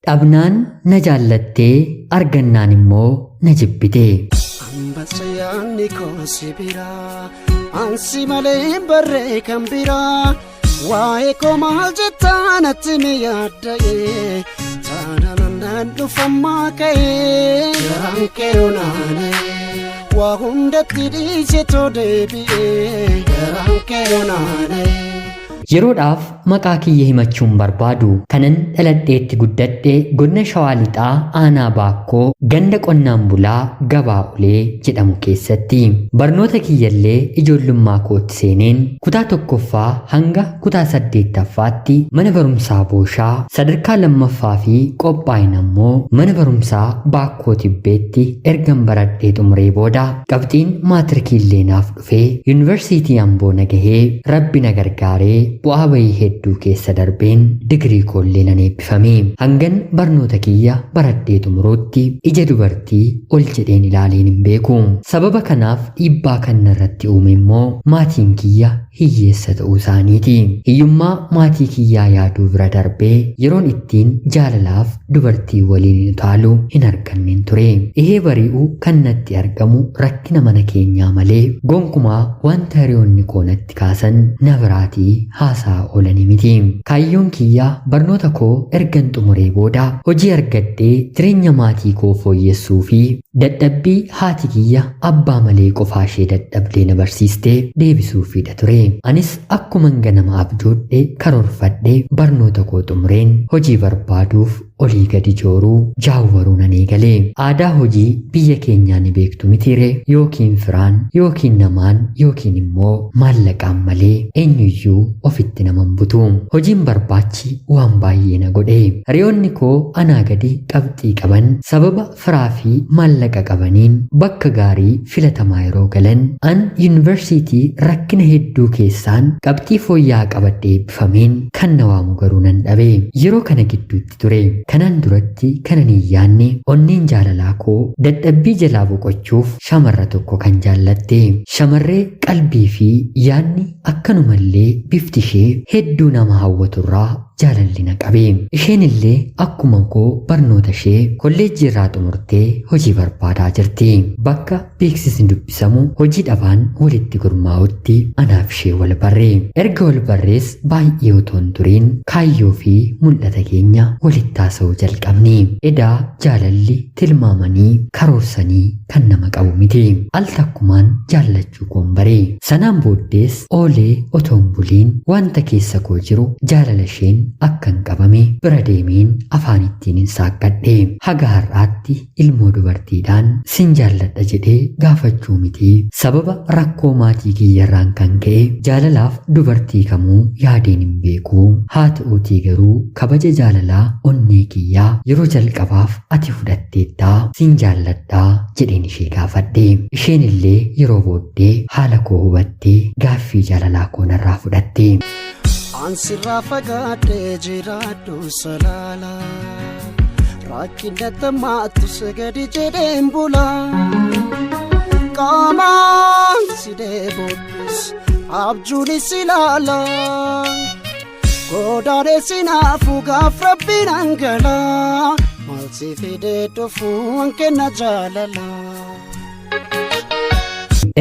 Dhabnaan na jaallattee argannaan immoo na jibbite. Ambassa yaadni koo si biraa, ansi malee hin barree kan biraa. Waa'ee koo maal jettaa natti mi yaadda'ee, taanaan naan dhufammaa ka'ee. Garaan kee onaana'ee, waa hundatti dhiisetoo deebi'ee. Garaan kee onaana'ee. Yeroodhaaf maqaa kiyya himachuun barbaadu kanan dhaladheetti guddadhe godina Shawaa Lixaa Aanaa Baakkoo ganda qonnaan bulaa Gabaa Ulee jedhamu keessatti. Barnoota kiyyallee ijoollummaa kootti seeneen kutaa tokkoffaa hanga kutaa saddeettaffaatti mana barumsaa Booshaa, sadarkaa lammaffaa fi qophaa'in ammoo mana barumsaa Baakkoo Tibbeetti ergan baradhee xumuree booda qabxiin maatirikii naaf dhufee yuunivarsiitii Amboo na gahee Rabbi na gargaaree bu'aa bayii hedduu keessa darbeen digirii koollee nan eebbifame. Hangan barnoota kiyya baradhee xumuruutti ija dubartii ol jedheen ilaaleen hin beeku. Sababa kanaaf dhiibbaa kan narratti uume immoo maatiin kiyya hiyyeessa ta'uu isaaniiti. Hiyyummaa maatii kiyyaa yaaduu bira darbee yeroon ittiin jaalalaaf dubartii waliin utaalu hin arganneen ture. Ihee bari'uu kan natti argamu rakkina mana keenyaa malee gonkumaa wanta hiriyoonni koo natti kaasan na biraatii haasaa oolanii miti. Kaayyoon kiyyaa barnoota koo ergan xumuree booda hojii argadhee jireenya maatii koo fooyyessuu fi dadhabbii haati kiyya abbaa malee qofaa ishee dadhabdee na barsiistee deebisuufiidha ture. Anis akkuman ganama abjoodhe karoorfadhee barnoota koo xumureen hojii barbaaduuf olii gadi jooruu jaawwaruu nan eegale. Aadaa hojii biyya keenyaa ni beektu mitiire, yookiin firaan yookiin namaan yookiin immoo maallaqaan malee eenyuyyuu ofitti naman butu. Hojiin barbaachi waan baay'ee na godhe. Hiriyoonni koo anaa gadi qabxii qaban sababa firaa fi maallaqa qabaniin bakka gaarii filatamaa yeroo galan, an yuunivarsiitii rakkina hedduu keessaan qabxii fooyya'aa qabadhee eebbifameen kan na waamu garuu nan dhabe. Yeroo kana gidduutti ture kanaan duratti kanan hin yaanne onneen jaalalaa koo dadhabbii jalaa boqochuuf shamarra tokko kan jaallatte. Shamarree qalbii fi yaanni akkanumallee bifti ishee hedduu nama hawwaturraa jaalalli na qabe. Isheen illee akkuma koo barnoota ishee kolleejjii irraa xumurtee hojii barbaadaa jirti. Bakka beeksisni dubbisamu hojii dhabaan walitti gurmaa'utti anaaf ishee wal barre. Erga wal barrees baay'ee otoo hin turiin kaayyoo fi mul'ata keenya walitti haasa'uu jalqabne. Edaa jaalalli tilmaamanii karoorsanii kan nama qabu miti. Al takkumaan jaallachuu koon bare. Sanaan booddees oolee otoo hin buliin wanta keessa koo jiru jaalala isheen akkan qabame bira deemeen afaan ittiin hin saaqqadhe. Haga har'aatti ilmoo dubartiidhaan sin jaalladha jedhee gaafachuu miti. Sababa rakkoo maatii kiyyarraan kan ka'e jaalalaaf dubartii kamuu yaadeen hin beeku. Haa ta'uutii garuu kabaja jaalalaa onnee kiyyaa yeroo jalqabaaf ati fudhatteettaa sin jaalladhaa jedheen ishee gaafadhe. Isheen illee yeroo booddee haala koo hubattee gaaffii jaalalaa koo narraa fudhatte. Ansirraa fagaadhee jiraadhu salaala. Rakkina tamaatu gadi jedheen bula. Qaamaan si deeboodhus abjuunis ilaala. Godaanee sinaafu gaaf rabbiin angala. Maal si fidee dhufuun kenna jaalala.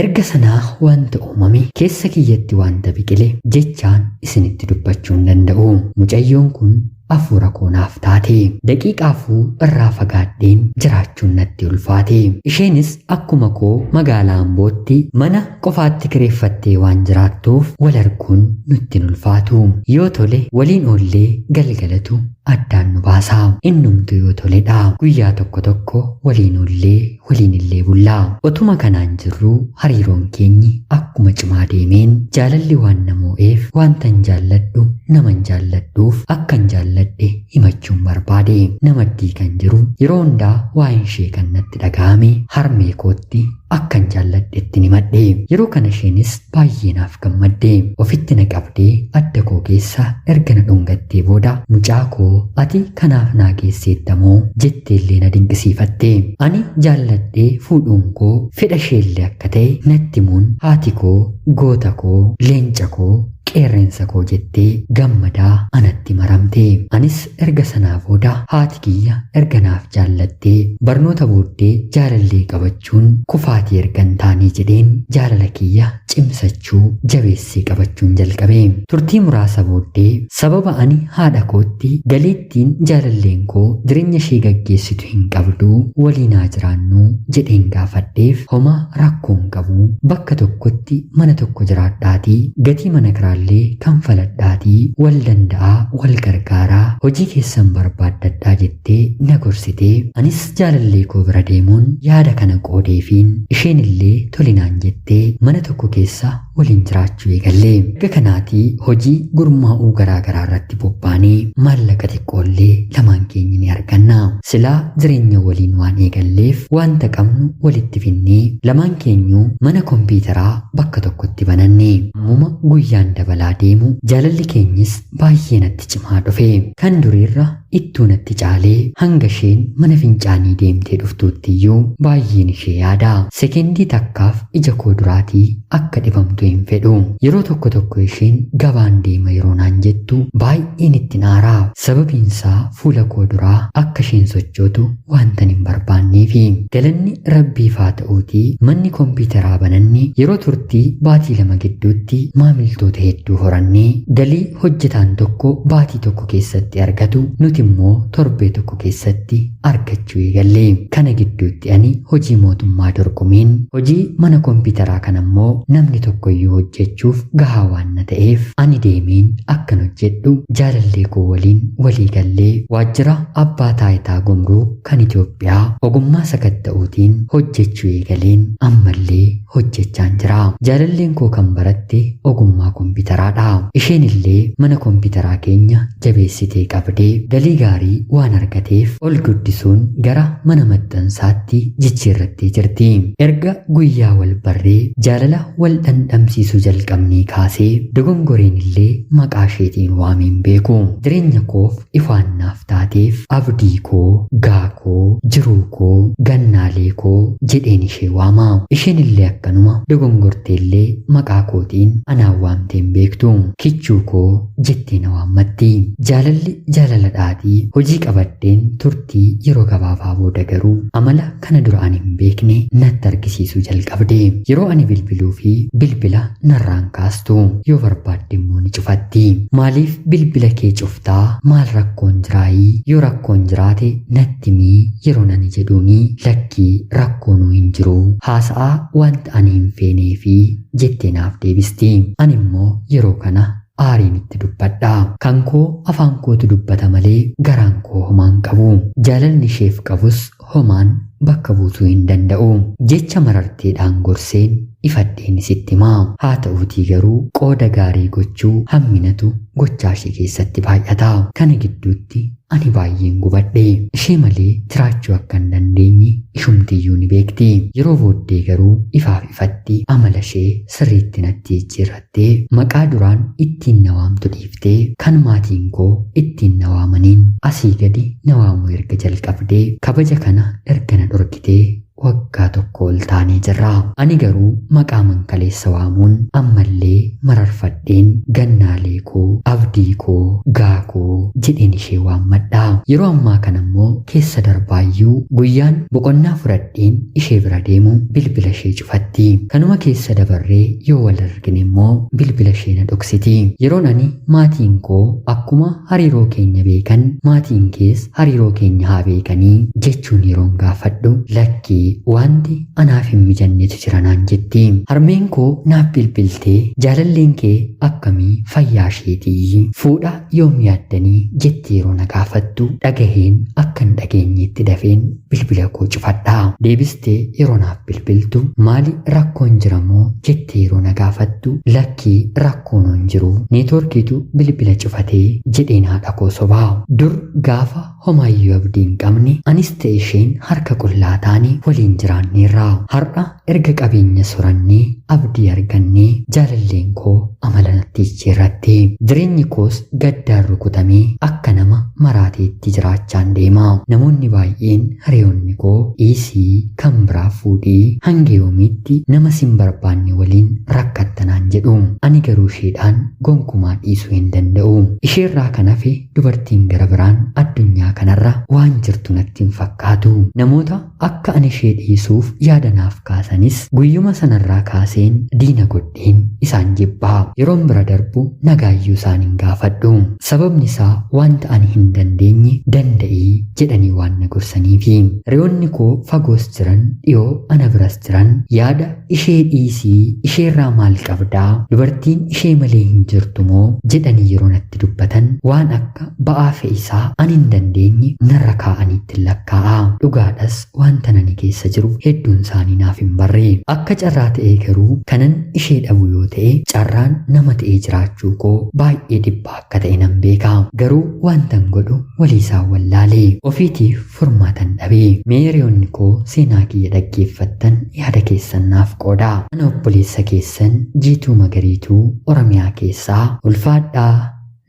Erga sanaa wanta uumame keessa kiyyatti wanta biqile jechaan isinitti dubbachuu hin danda'u. Mucayyoon kun hafuura koo naaf taate. Daqiiqaafuu irraa fagaadheen jiraachuun natti ulfaate. Isheenis akkuma koo magaalaa Ambootti mana qofaatti kireeffattee waan jiraattuuf wal arguun nutti hin ulfaatu. Yoo tole waliin oollee galgalatu addaan nu baasa. Innumtu yoo toledha. Guyyaa tokko tokko waliin oollee waliin illee bullaa. Otuma kanaan jirru hariiroon keenyi akkuma cimaa deemeen jaalalli waan na moo'eef wantan jaalladhu naman jaalladhuuf akkan jaalladhe himachuun barbaade. Namaddii kan jiru yeroo hundaa waa'een ishee kan natti dhaga'ame harmee kootti akkan jaalladhetti ni madhe. Yeroo kana isheenis baay'ee naaf gammadde. Ofitti na qabdee adda koo keessa erga na dhungattee booda mucaa koo ati kanaaf naa geesseettamoo jetteellee na dinqisiifatte. Ani jaalladhee fuudhuun koo fedha isheellee akka ta'e natti himuun haati koo goota koo leenca koo qeerrensa koo jettee gammadaa anatti maramte. Anis erga sanaa booda haati kiyya erga naaf jaallattee barnoota booddee jaalallee qabachuun kufaatii erga hin taanee jedheen jaalala kiyya cimsachuu jabeessee qabachuun jalqabe. Turtii muraasa booddee sababa ani haadha kootti galiittiin jaalalleen koo jireenya ishee gaggeessitu hin qabdu waliin haa jiraannu jedheen gaafadheef homaa rakkoo hin qabu bakka tokkotti mana tokko jiraadhaatii gatii mana kiraallee kanfaladhaatii wal danda'aa wal gargaaraa hojii keessan barbaaddadhaa jettee na gorsitee anis jaalallee koo bira deemuun yaada kana qoodeefiin isheen illee tolinaan jettee mana tokko keessa waliin jiraachuu eegalle. Erga kanaatii hojii gurmaa'uu garaa garaa irratti bobbaanee maallaqa xiqqoollee lamaan keenya ni arganna. Silaa jireenya waliin waan eegalleef wanta qabnu walitti finnee lamaan keenyuu mana kompiitaraa bakka tokkotti bananne. Ammuma guyyaan dabalaa deemu jaalalli keenyis baay'ee natti cimaa dhufe. Kan duriirra ittuu natti caalee hanga isheen mana fincaanii deemtee dhuftuutti iyyuu baay'een ishee yaada. Sekendii takkaaf ija koo duraatii akka dhibamtu hin fedhu. Yeroo tokko tokko isheen gabaan deema yeroo naan jettu baay'een itti naaraa. Sababiinsaa fuula koo duraa akka isheen sochootu waantan hin barbaanneefi. Galanni rabbiif haa ta'uutii manni kompiitaraa bananni yeroo turtii baatii 2 gidduutti maamiltoota hedduu horannee galii hojjetaan tokko baatii tokko keessatti argatu nuti immoo torbee tokko keessatti argachuu eegalle. Kana gidduutti ani hojii mootummaa dorgomeen hojii mana kompiitaraa kana immoo namni tokkoyyuu hojjechuuf gahaa waan na ta'eef ani deemeen akkan hojjedhu jaalallee koo waliin walii gallee waajjira abbaa taayitaa gumruu kan Itoophiyaa ogummaa sakatta'uutiin hojjechuu eegaleen ammallee hojjechaan jira. Jaalalleen koo kan baratte ogummaa kompiitaraadha. Isheen illee mana kompiitaraa keenya jabeessitee qabdee galii gaarii waan argateef ol guddisuun gara mana maxxansaatti jijjiirrattee jirti. Erga guyyaa wal barree jaalala wal dhandhamsiisuu jalqabnee kaasee dogongoreen illee maqaa isheetiin waameen beeku. Jireenya koof ifaan naaf taateef abdii koo, gaa koo, jiruu koo, gannaalee koo jedheen ishee waama. Isheen illee akkanuma dogongortee illee maqaa kootiin anaan waamtee hin beektu. Kichuu koo jettee na waammatti. Jaalalli jaalala dhaatii hojii qabadheen turtii yeroo gabaabaa booda garuu amala kana dura ani hin beekne natti argisiisuu jalqabde. Yeroo ani bilbiluu fi bilbila narraan kaastu yoo barbaadde immoo ni cufatti. Maaliif bilbila kee cuftaa? Maal rakkoon jiraayii? Yoo rakkoon jiraate natti himii yeroo nani jedhuuni lakkii rakkoonuu hin jiru. Haasa'aa wanta ani hin feenee fi jettee naaf deebisti. Ani immoo yeroo kana aariin itti dubbadha. Kan koo afaan kootu dubbata malee garaan koo homaan qabu. Jaalalli isheef qabus homaan bakka buusuu hin danda'u. Jecha mararteedhaan gorseen ifadheen sitti himaa. Haa ta'uutii garuu qooda gaarii gochuu hamminatu gochaa ishee keessatti baay'ata. Kana gidduutti ani baay'een gubadhe. Ishee malee jiraachuu akka hin dandeenye ishumtiyyuu ni beekti. Yeroo booddee garuu ifaaf ifatti amala ishee sirriitti natti jijjiirrattee maqaa duraan ittiin na waamtu dhiiftee kan maatiin koo ittiin na waamaniin asii gadi na waamuu erga jalqabdee kabaja kana erga na dhorkitee waggaa tokko ol taanee jirra. Ani garuu maqaa mankaleessa waamuun ammallee mararfadheen gannaalee koo, abdii koo, gaa koo jedheen ishee waammadha. Yeroo ammaa kana immoo keessa darbaayyuu guyyaan boqonnaa fudhadheen ishee bira deemu bilbila ishee cufatti. Kanuma keessa dabarree yoo wal argine immoo bilbila ishee na dhoksiti. Yeroon ani maatiin koo akkuma hariiroo keenya beekan maatiin kees hariiroo keenya haa beekanii jechuun yeroon gaafadhu lakkii wanti anaaf hin mijannetu jira naan jetti. Harmeen koo naaf bilbiltee jaalalleen kee akkamii fayyaa isheetii fuudha yoom yaaddanii jetti yeroo na gaafattu dhagaheen akka hin dhageenyetti dafeen bilbila koo cufadha. Deebistee yeroo naaf bilbiltu maali rakkoon jira moo jettee yeroo na gaafattu lakkii rakkoon hin jiru neetwoorkiitu bilbila cufatee jedheen haadha koo sobaa. Dur gaafa homaayyuu abdii hin qabne anis ta'e isheen harka qullaa taane waliin jiraanneerra. Har'a Erga qabeenya sorannee abdii argannee jaalalleen koo amala natti jijjiirratte. Jireenyi koos gaddaan rukutamee akka nama maraateetti jiraachaan deema. Namoonni baay'een hiriyoonni koo dhiisii kan biraa fuudhii hanga yoomiitti nama sin barbaanne waliin rakkattanaan jedhu. Ani garuu isheedhaan gonkumaa dhiisuu hin danda'u. Isheerraa kan hafe dubartiin gara biraan addunyaa kanarra waan jirtu natti hin fakkaatu. Namoota akka ani ishee dhiisuuf yaada naaf kaasanis guyyuma sanarraa kaaseen diina godheen isaan jibbaa. Yeroon bira darbu nagaayyuu isaan hin gaafadhu. Sababni isaa wanta ani hin dandeenye danda'ii jedhanii waan na gorsaniifi. Hiriyoonni koo fagoos jiran dhiyoo ana biras jiran yaada ishee dhiisii, isheerraa maal qabdaa, dubartiin ishee malee hin jirtu moo jedhanii yeroo natti dubbatan waan akka ba'aa fe'isaa ani hin dandeenye narra kaa'aniitti lakkaa'a. Dhugaadhas wanta nani keessa jiru hedduun isaanii naaf hin barre. Akka carraa ta'ee garuu kanan ishee dhabu yoo ta'e carraan nama ta'ee jiraachuu koo baay'ee dhibbaa akka ta'e nan beeka. Garuu wantan godhu waliisaa wallaale. Ofiitiif furmaatan dhabe. Mee hiriyoonni koo seenaa kiyya dhaggeeffattan yaada keessan naaf qoodaa. Ana obboleessa keessan Jiituu Magariituu Oromiyaa keessaa ulfaadhaa,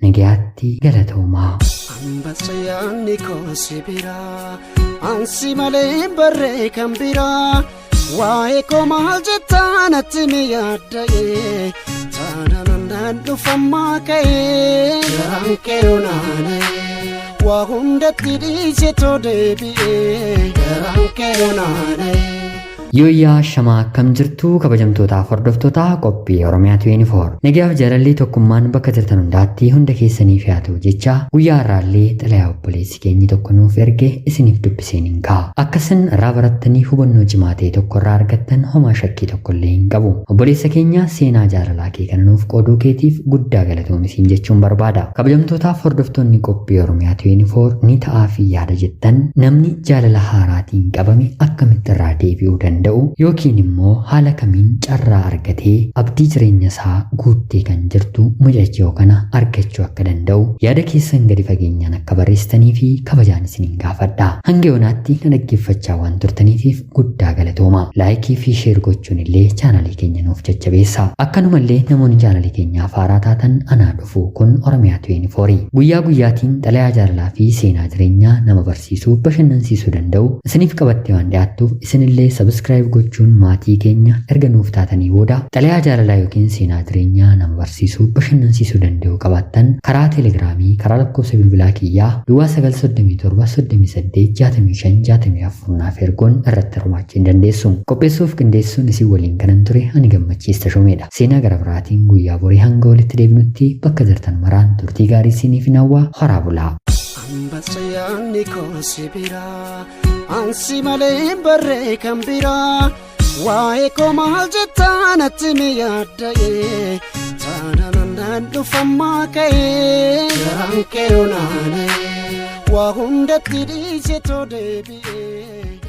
nagayaatti, galatoomaa. Ambassa yaadni koo si biraa, ansi malee hin barree kan biraa. Waa'ee koo maal jettaa natti mi yaadda'ee, taanaan dhufammaa ka'ee. Garaan kee onaana'ee, waa hundatti dhiisetoo deebi'ee. Garaan kee onaana'ee. Yooyyaa shamaa, akkam jirtu kabajamtootaaf hordoftoota qophii Oromiyaa 24. Nagayaaf jaalalli tokkummaan bakka jirtan hundaatti hunda keessaniif haa ta'u jecha, guyyaa har'aallee xalayaa obboleessi keenyi tokko nuuf erge isiniif dubbiseen hin ka'a. Akkasin irraa barattanii hubannoo cimaa ta'e tokko irraa argattan homaa shakkii tokko illee hin qabu. Obboleessa keenya, seenaa jaalalaa kee kana nuuf qooduu keetiif guddaa galatoomi jechuun barbaada. Kabajamtootaaf hordoftoonni qophii Oromiyaa 24, ni ta'aa fi yaada jettan, namni jaalala haaraatiin qabame akkamitti irraa deebi'uu danda'u yookiin immoo haala kamiin carraa argatee abdii jireenya isaa guuttee kan jirtu mucayyoo kana argachuu akka danda'u yaada keessan gadi fageenyaan akka barreessitanii fi kabajaan isiniin gaafadha. Hanga yoonaatti na dhaggeeffachaa waan turtaniitiif guddaa galatooma. Like fi share gochuun illee chaanalii keenya nuuf jajjabeessa. Akkanumallee namoonni chaanalii keenyaaf haaraa taatan, anaa dhufu. Kun Oromiyaa 24. Guyyaa guyyaatiin xalayaa jaalalaa fi seenaa jireenyaa nama barsiisuu, bashannansiisuu danda'u isiniif qabattee waan dhiyaattuuf, isinillee subscribe gochuun maatii keenya erga nuuf taatanii booda, xalayaa jaalalaa yookiin seenaa jireenyaa nama barsiisuu, bashannansiisuu danda'u qabaattan karaa Teelegiraamii, karaa lakkoofsa bilbilaa kiyyaa duwwaa 937 38 65 64 naaf erguun irratti hirmaachuu hin dandeessu. Qopheessuuf qindeessuun isin waliin kanan ture ani Gammachiis Tashomeedha. Seenaa gara biraatiin guyyaa borii hanga walitti deebinutti bakka jirtan maraan turtii gaarii isiniif hawwaa, horaa bulaa. Ambassa yaadni koo si biraa, ansi malee hin barree kan biraa. Waa'ee koo maal jettaa natti mi yaadda'ee, taanaan dhufammaa ka'ee. Garaan kee onaana'ee, waa hundatti dhiisetoo deebi'ee.